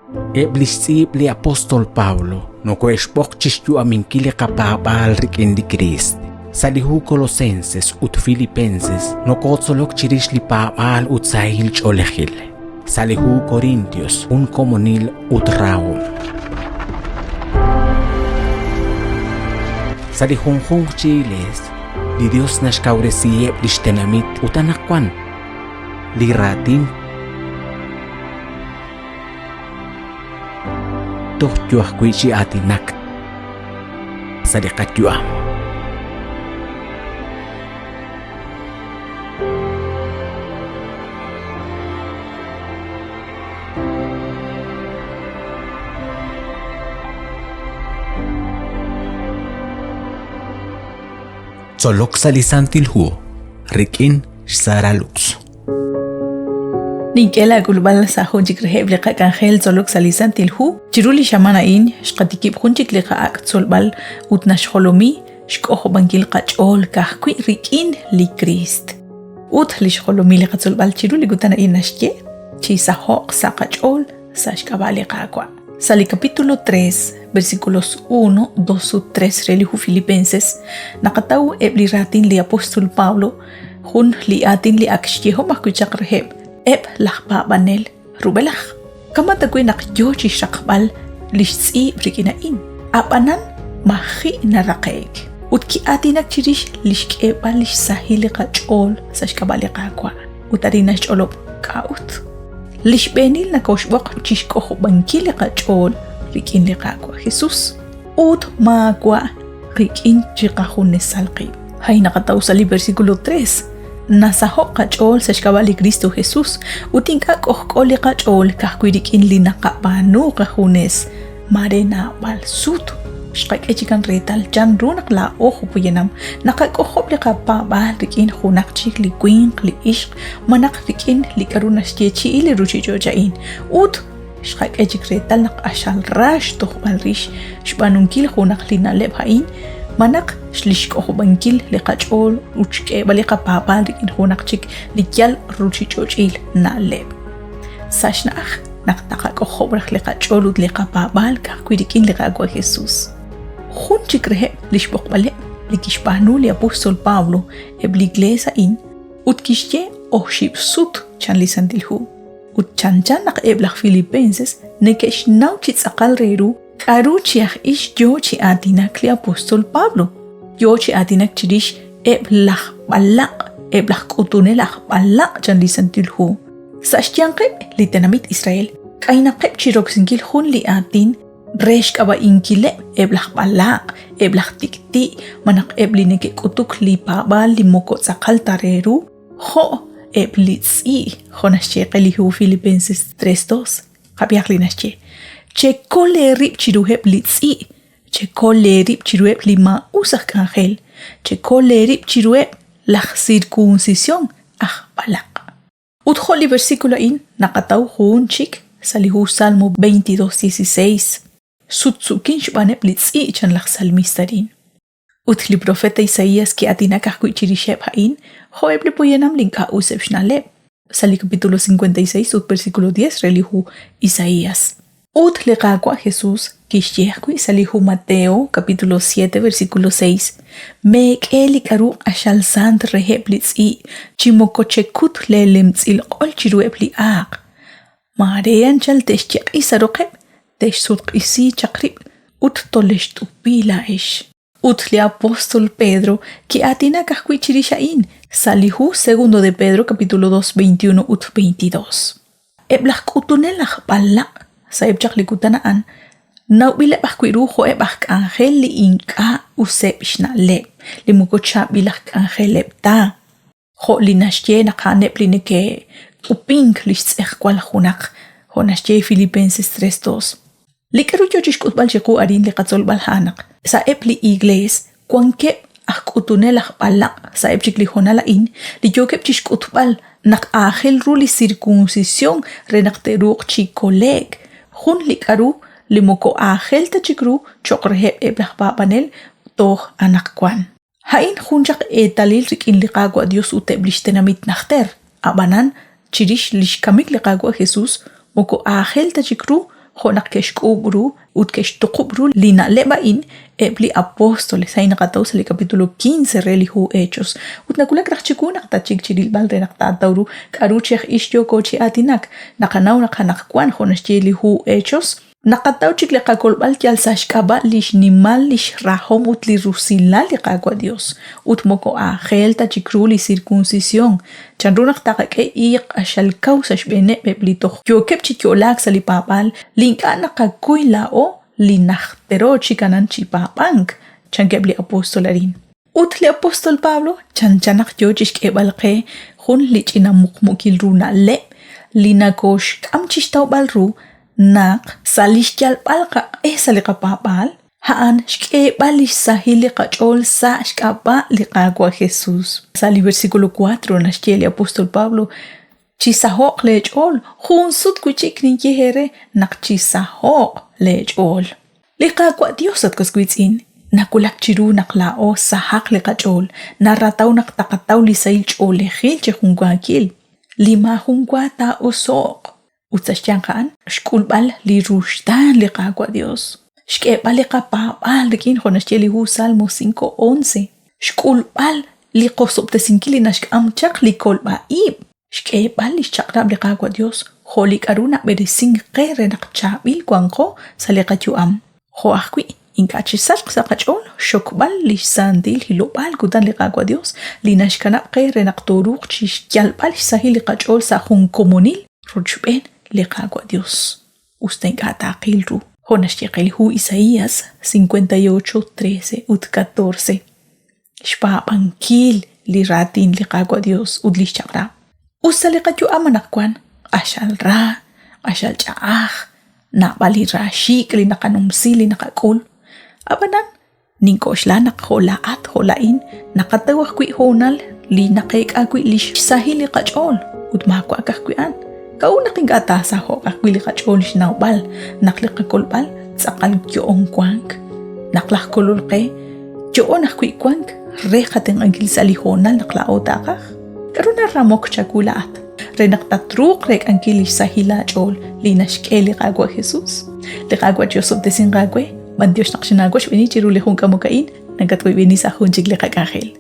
Eb' li xtz'iib' li apóstol Pablo nokohe'xb'oq chi xyu'aminkil li qapaab'aal rik'in li Kriist. Sa' li hu Colosenses ut Filipenses nokotzolok chirix li paab'aal ut sahil ch'oolejil. Sa' li hu Corintios, jun komonil ut rahom. Sa' li junjunq chi iglees, li Dios naxkawresiheb' lix tenamit ut anaqwan li raatin toj yo ajwi' chi aatinak sa' li qayu'am. Tzolok sa' li Santil Hu rik'in xSara Lux. Nink'e laak'ulb'al sa' jun chik reheb' li qak'anjel tzolok sa' li Santil Hu. Chiru li xamaan a'in xqatikib' jun chik li qa'ak' tzolb'al ut naxjolomi xk'ojob'ankil qach'ool ka'ajwi' rik'in li Kriist. Ut li xjolomil li qatzolb'al chiru li kutan a'in naxye, Chisaho'q sa' qach'ool sa' xk'ab'a' li Qaawa'. Sa' li capítulo 3, versículos 1, 2 ut 3 re li hu Filipenses, naqataw eb' li raatin li apóstol Pablo Jun li aatin li ak xyehom ajwi' chaq reheb' eb' laj paab'anel rub'elaj. Kama' tawi' naq yo chi xraqb'al li xtz'iib' rik'in a'in, ab'anan maji' naraqe'k. Ut ki'aatinak chirix li xk'eeb'al li xsahil li qach'ool sa' xk'ab'a' li Qaawa'. Ut arin naxch'olob' k'a'ut. Li xb'eenil nakooxb'oq chi xk'ojob'ankil li qach'ool rik'in li Qaawa' Jesús ut maawa' qik'in chiqajunesal qib'. A'in naqataw sa' li versículo 3. Nasaho'k qach'ool sa' xk'ab'a' li Kristo Jesús ut ink'a' k'ojk'o li qach'ool ka'ajwi' rik'in li naqab'aanu qajunes. Maare naab'al sut xqak'e chikan reetal chanru naq laa'o jo' poyanam naqak'ojob' li qapaab'aal rik'in junaq chik li winq, li ixq, malaj rik'in li k'aru naxyeechi'i li ruuchich'och' a'in ut Xqak'e chik reetal naq q'axal ra xtojb'al rix xb'aanunkil junaq li na'leb' a'in, malaj li xk'ojob'ankil li qach'ool ut xk'eeb'al li qapaab'aal rik'in junaq chik li yal ruuchich'och'il na'leb'. Sa' xna'aj naq taqak'ojob' raj li qach'ool ut li qapaab'aal ka'ajwi' rik'in li Qaawa' Jesus. Jun chik reheb' li xb'oqb'aleb' li kixb'aanu li apóstol Pablo eb' li iglees a'in ut kixye oxib' sut chan li Santil Hu. Ut chanchan naq eb' laj Filipenses neke'xnaw chi tz'aqal re ru k'aru chi aj ix yo chi aatinak li apóstol Pablo. Yo chi aatinak chirix eb' laj b'alaq', eb' laj k'utunel aj b'alaq' chan li Santil Hu. Sa' xyanqeb' li tenamit Israel k'aynaqeb' chi roksinkil jun li aatin re xk'ab'a'inkileb' eb' laj b'alaq', eb' laj tik'ti' malaj eb' li neke'k'utuk li paab'aal li moko tz'aqal ta re ru, Jo' eb' li tz'i' jo' naxye qe li hu Filipenses 3:2. Qab'ihaq li naxye. Chekol eerib' chiruheb' li tz'i', chekol eerib' chiruheb' li maa'us aj k'anjel, chekol eerib' chiruheb' laj sirkunsisyon aj b'alaq'. Ut jo' li versículo a'in naqataw jun chik sa' li hu Salmo 22:16. Sutsu'kin xb'aaneb' li tz'i' chan laj salmista arin. Ut li propeet Isaías ki'aatinak ajwi' chirixeb' a'in jo'eb' li poyanam li ink'a' useb' xna'leb', sa' li capítulo 56 ut versículo 10 re li hu Isaías. Ut li Qaawa' Jesús kixye ajwi' sa' li hu Mateo capítulo 7 versículo 6, Meek'e li k'aru q'axal sant reheb' li tz'i' chi moko chekut leelemtz'il q'ol chiruheb' li aaq. Maare anchal te'xyeq'i sa' roqeb', te'xsutq'isi chaq rib' ut tolext'upi laa'ex. Ut li apóstol Pedro ki'aatinak ajwi' chirix a'in sa' li hu Segundo de Pedro capítulo 2, 21 ut 22. Eb' laj k'utunel aj b'alaq' sa'eb' chaq li kutan a'an nawb'ileb' ajwi' ru jo'eb' aj k'anjel li ink'a' useb' xna'leb', li moko chaab'il aj k'anjeleb' ta. jo' li naxye naq a'aneb' li neke't'upink li xtz'ejwal junaq, jo' naxye Filipenses 3:2. Li k'aru yoo chixk'utb'al chiqu arin li qatzolb'al a'an naq sa'eb' li iglees wankeb' aj k'utunel aj b'alaq' sa'eb' chik li hoonal a'in li yookeb' chixk'utb'al naq aajel ru li sirkunsisyon re naq te'ruuq chi kole'k, jun li k'aru li moko aajel ta chik ru cho'q reheb' eb' laj paab'anel toj anaqwan. A'in jun chaq eetalil rik'in li Qaawa' Dios ut eb' lix tenamit najter, a'b'anan, chirix lix kamik li Qaawa' Jesus, moko aajel ta chik ru jo' naq ke'xk'uub' ru ut ke'xtuqub' ru li na'leb' a'in eb' li apóstoles. A'in naqataw sa' li capítulo 15 re li hu Hechos. Ut nawulak raj chiwu naq tatxik chi rilb'al re naq taataw ru k'aru chi aj ix yooko chi aatinak. Naqanaw naq anaqwan jo' naxye li hu Hechos, Naqataw chik li qakolb'al yal sa' xk'ab'a' li xnimal li xrahom ut li rusilal li Qaawa' Yos, ut moko aajel ta chik ru li sirkunsisyon. Chanru naq taqak'e iiq q'axal kaw sa' xb'eeneb' eb' li toj yookeb' chi yo'laak sa' li paab'aal li ink'a' naqakuy laa'o li najtero chik anan chi paab'ank? chankeb' li apóstol arin. Ut li apóstol Pablo chanchan naq yoo chixk'eeb'al qe jun li ch'ina muqmuukil ru na'leb' li nakooxk'am chixtawb'al ru naq sa' lix yalb'al qaq'e sa' li qapaab'aal, a'an xk'eeb'al lix sahil li qach'ool sa' xk'ab'a' li Qaawa' Jesus. Sa' li versículo 4 naxye li apóstol Pablo, Chisaho'q leech'ool, jun sut wi' chik ninye eere naq chisaho'q leech'ool. Li Qaawa' Dios, at was wiitz'in, nawulak chiru naq laa'o sahaq li qach'ool, narataw naq taqataw li sahil ch'oolejil chi junwaakil, li maajun wa taa'oso'q. Ut sa' xyanq a'an, xk'ulb'al li ruxtaan li Qaawa' Dios, xk'eeb'al li qapaab'aal rik'in jo' naxye li hu Salmo 5:11, xk'ulb'al li qosob'tesinkil li naxk'am chaq li kolb'a-ib', xk'eeb'al lix chaq'rab' li Qaawa' Dios jo' li k'a'ru nab'eresink qe re naq chaab'il wanqo sa' li qayu'am. Jo' ajwi', ink'a' chisachq sa' qach'ool xxokb'al lix santil hilob'aal kutan li Qaawa' Dios li naxkanab' qe re naq tooruuq chixyalb'al xsahil li qach'ool sa' jun komonil rochb'een li Qaawa' Dios, us ta ink'a' taaqil ru. Jo' naxye qe li hu Isaias 58, 13 ut 14. Xpaab'ankil li raatin li Qaawa' Dios ut lix chaq'rab'. Us sa' li qayu'am anaqwan q'axal ra, q'axal ch'a'aj, naab'al li raaxiik' li naqanumsi li naqak'ul. Ab'anan, nink'oxla naq jo' laa'at jo' laa'in naqataw ajwi' hoonal li naqeek'a wi' li xsahil li qach'ool ut maawa' ka'ajwi' a'an. K'a'ut naq ink'a' taasaho'q ajwi' li qach'ool xnawb'al naq li qakolb'al tz'aqal yo'on wank, naq laj Kolol qe yo'on ajwi' wank re qatenq'ankil sa' li hoonal naq laa'o taaqaj? K'aru naramok chawu laa'at re naq tatruuq reek'ankil li xsahil aach'ool li naxk'e li Qaawa' Jesus? Li Qaawa' chi'osob'tesinq aawe, b'anyox naq xinaawochb'eeni chiru li jun k'amok a'in, nakatwoyb'eni sa' jun chik li qak'anjel.